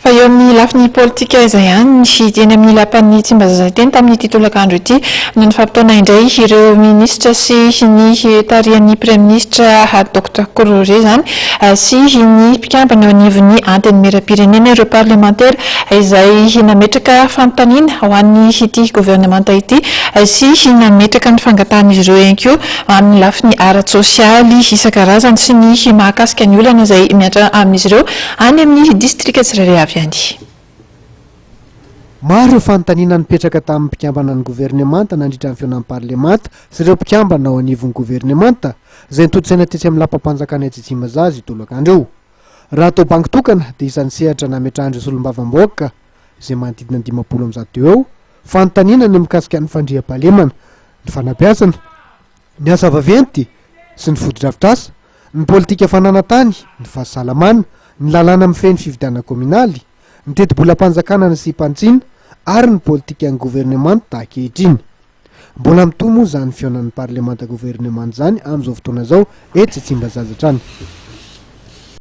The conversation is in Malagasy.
Fa eo amin'ny lafiny politika izay ihany, eny amin'ny lapan'ny Tsimbazaza teny tamin'ity tolakandro ity no nifampitaona indray ireo minisitra sy ny tarihan'ny Praiminisitra Docteur Kolo Roger izany sy ny mpikambana eo anivon'ny Antenimierampirenena, ireo parlemantera izay nametraka fanontaniana ho an'ity governemanta ity sy nametraka ny fangatahan'izy ireo ihany koa amin'ny lafiny ara-tsosialy isan-karazany sy ny mahakasika ny olana izay mihatra amin'izy ireo Any amin'ny distrika tsirairay avy any. Maro ireo fanontaniana nipetraka tamin'ny mpikambana ny governemanta nandritra ny fihaonan'ny parlemanta sy ireo mpikambana ao anivon'ny governemanta izay notontosaina tetsy amin'ny lapam-panjakana etsy Tsimbazaza io tolakandro io. Raha atao banky tokana dia isan'ny sehatra nametrahan'ireo solombavambahoaka izay manodidina ny 150 eo eo fanontaniana ny mikasika ny fandriampahalemana, ny fanabeazana, ny asa vaventy sy ny fotodrafitrasa, ny politika fananan-tany, ny fahasalamana, ny lalàna mifehy ny fifidianana kaominaly, ny tetibolam-panjakana nasiam-panitsiana ary ny politikan'ny governemanta ankehitriny. Mbola mitohy moa izany fihaonan'ny parlemanta governemanta izany amin'izao fotoana izao etsy Tsimbazaza hatrany.